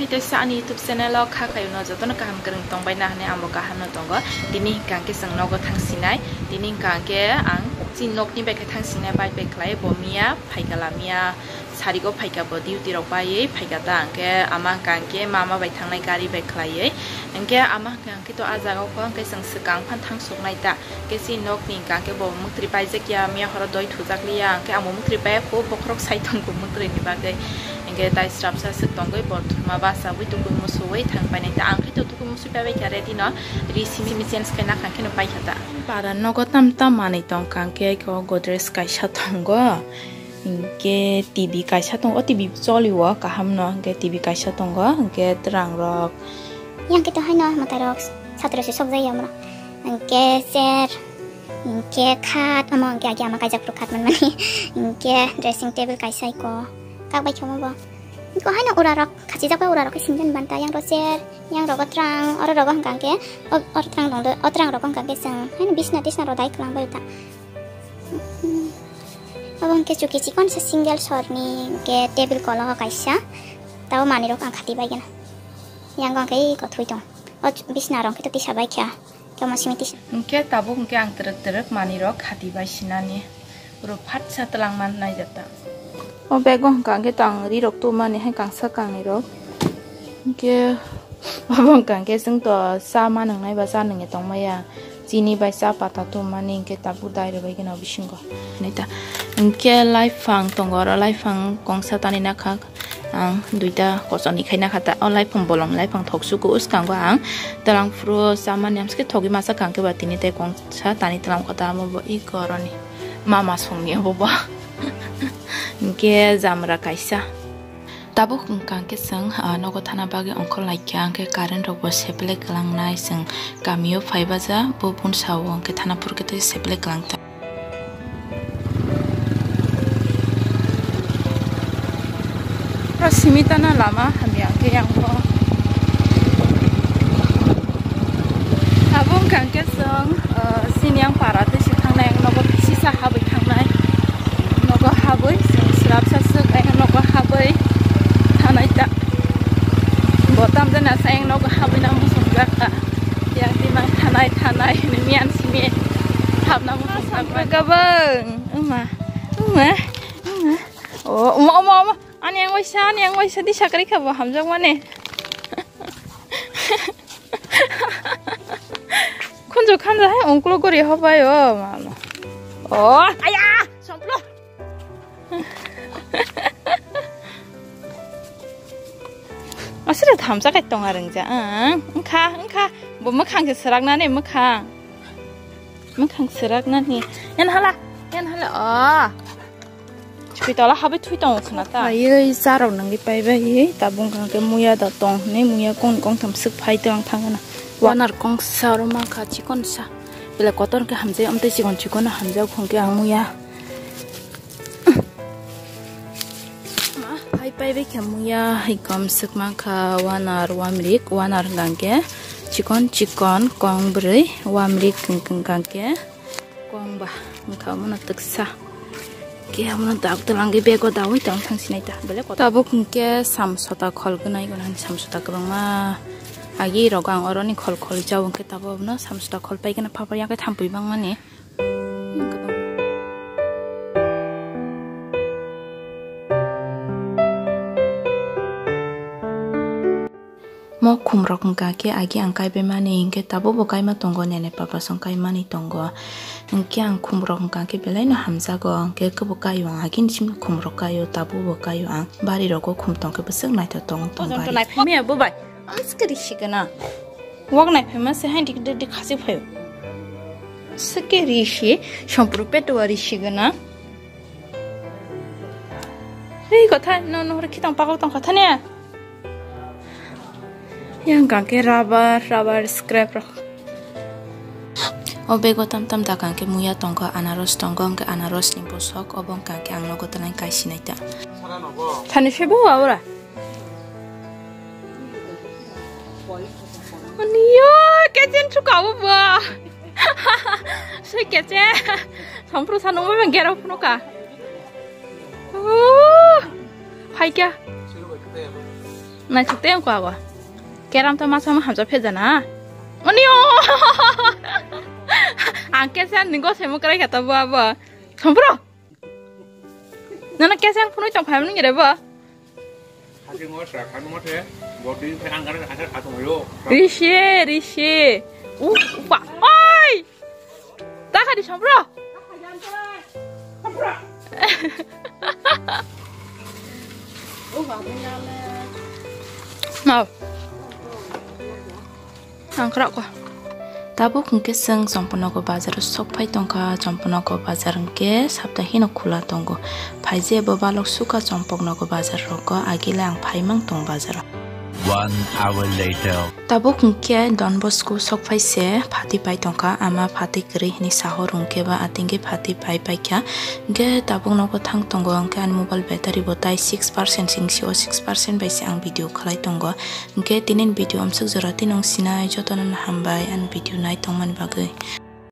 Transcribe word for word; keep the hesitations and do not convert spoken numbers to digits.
Tei sa ani YouTube channel o kha khayo no jotono kaham kwrwng tongbai na hwnwi ang bo kaham no tongo. Tini hwnkha hwnkhe chwng nogo thang sinai. Tini hwnkha hwnkhe ang chini nokni bai khe thang sinai bike bai khlai bo miya phaikha la miya sarigo phaikha bo duty rok baiwi phaikha ta hwnkhe ama hwnkha hwnkhe mama bai thangnai gari bai khlaiwi. Hwnkhe ama hwnkha hwnkhe to ah jaga o kho hwnkhe chwng swkang phan thang suknai ta. Khe chini nokni hwnkha khe bo mwktwi paijak ya, miya horo doi thujak liya, hwnkhe amo mwktwi paiya kho, bokhorok sai tongo mwktwini bagwi. Hwnkhe tai srapsa swk tongwi bo thuma bachagwi tukui musuwi thang painai ta. Ang khe to tukui musuwi paibai kha ready no, ri simi simi change khai nakha kheno paikha ta. Para nogo tam tam manwi tongkha, hwnkhe eko Godrej kaisa tongo, hwnkhe T V kaisa tongo, o T V cholio kaham no, hwnkhe T V kaisa tongo, hwnkhe twrang rok. Yang khe to haino mwtai rok satro se sok jai ya mano. Hwnkhe chair, hwnkhe khat, omo hwnkhe agi ama kaijak phuru khat manmani. Hwnkhe dressing table kaisa iko kak bai khe omo bo. Iko haino ura rok khachijak bai ura rok khe singjan banta yang ro chair, yang rogo twrang, oro rogo hwnkha hwnkhe o, oro twrang dong do, o twrang rogo hwnkha hwnkhe chwng haino bisna tisna rok dai kwlang bai ta. Obo hwnkhe chuki chikon sa single sorni hwnkhe table kolo kaisa. Tabo manwi rok ang khati bai gana. Yang hwnkhe iko thui tong. O bisna rok hwnkhe to tisa bai kha. Kemo simi tisa. Hwnkhe tabuk hwnkhe ang twrwk twrwk manwi rok khati bai sinani. Oro phatsa twlang man naijak ta. O bag o hwnkha hwnkhe to ang ri rok tumani hai kangsa kangni rok. Hwnkhe obo hwnkha hwnkhe chwng to cha ma nwngnai ba cha nwngya tongmaya. Chini bai cha pata tumani hwnkhe tabuk dai rwbai gano bisingo. Nai ta. Hwnkhe laiphang tongo oro laiphang kongsa tani nakha. Ang duita kochoni khai nakha ta, o laiphang bolong laiphang thok suku uskango ang twlang phuru chamani amsike thogwi masa kangke ba tini tei kongsa tani twlang kota amo bo iko oroni mama songni obo bo. Hwnkhe jamra kaisa. Tabuk hwnkha hwnkhe chwng, ah, nogo thana bagwi ongkhor laikha, hwnkhe current rok bo seplek kwlangnai, chwng kamio phaibaja bo bunsa o hwnkhe thana phuru khe tei seplek kwlang ta. Oro simi tana lama hamya hwnkhe yang bo. Abo wngkha hwnkhe chwng, ah, sini yang para twi se thangnai, ang nogo sisa habwi thangnai. Nogo habwi chwng swrapsa swk, ang nogo habwi thanai ta. Bo tamjani asa ang nogo habwi nang muchungjak ta. Yang twi mang thanai, thanai hinwi miyan simi habna muchungjak bai. Gabang. Wngma, wngma, wngma. O, omo, omo, omo. Ani ang waisa, ani ang waisa di sakri kha bo hamjak mani. Khunju khanja hai ungklo gori hobai o mama. O, aya, somplo. Aswrwng thamsa kai tong arwngja, ang, wngkha, wngkha. Bo mwkhang se swraknani mwkhang. Mwkhang swraknani. Yan hala, yan hala, o. Chikwi tola habai thui tongo khna ta. Ayui, charok nangwi paibai, tabung kha khe muya da tong hwnwi, muya kong kong tham swk phai tong thang gana. Wanar kong sa oro mankha chikon sa. Belai kotor khe hamjai, amtwi chikon chikon hamjak hwnkhe ang muya. Ma, hai paibai khe muya, hai kom swk mankha wanar wamrik, wanar hwnkha khe chikon chikon kong bwrwi, wamrik hwnkha khe. Kong ba, wngkha omono twksa. Khe omono dawk twlangwi bego dawi tong thang sinai ta. Belai kotor. Tabuk hwnkhe samsota khol gwnai gwnai samsota kwbangma. Agi rogo ang oroni khol khol jao hwnkhe tabuk abono samsota khol paigwna phapar yakhe thampui bangmani. Mo khumrok wngkha khe agi ang kaibai mani, hinkhe tabukbo kaima tongo, nene papa song kaimani tongo. Hinkhe ang khumrok wngkha khe belai no hamjago, hinkhe kebo kaio ang, agini simi khumrok kaio, tabukbo kaio ang. Bari rogo khum tongkhe bwswk naithok tongo tong bari. Naiphaimaya bo bai, amswkhe risi gana. Wak naiphaima se hain dik dik dik khasi phaio. Swkhe risi, sompru petuwa risi gana. Ei, kothai, no, no, hore khitang pakok tong kha thani. Yang kangke rubber, rubber scrap rok. O bego tam tam da kangke muya tongo, anaros tongo, hingke anaros ni bosok, obo kangke ang nogo tanai kaisinai ta. Thani se bo wa ora. Ani yo, kechen chuka bo ba. Soi keche. Sampru sanung ba gera phunu ka. Oh, hai kya? Naisuk tei ang ko abo. Keram ta masa ma hamjak phe jana. Oni o. Ang kesen ni gosai mo krai kha ta bo abo. Sompro. Nana kesen phunui tong phai mani re bo. Hati mo sa kan mo the. Body phe ang kan asa ka tong yo. Risi, risi. U, upa. Oi. Ta kha di sompro. Mau. Ang khra ko. Tabuk hwnkhe chwng Chompornagar bazar o sok phai tongkha. Chompornagar bazar hwnkhe saptahino khula tongo. Phaije bo balok sukha Chompornagar bazar rogo, agile ang phaimang tong bazar o. One hour later. Tabuk hwnkhe Don Bosco sok phai se phatwi pai tongkha, ama phatwi kwrwi hwnwi sahor hwnkhe ba atingkhe phatwi pai paikha. Hwnkhe tabuk nogo thang tongo, hwnkhe ani mobile battery bo tai six percent sing si o, six percent bai se ang video khlai tongo. Hwnkhe tini video amsuk jora tini wng sinai, jotono no hambai ani video nai tongmani bagwi.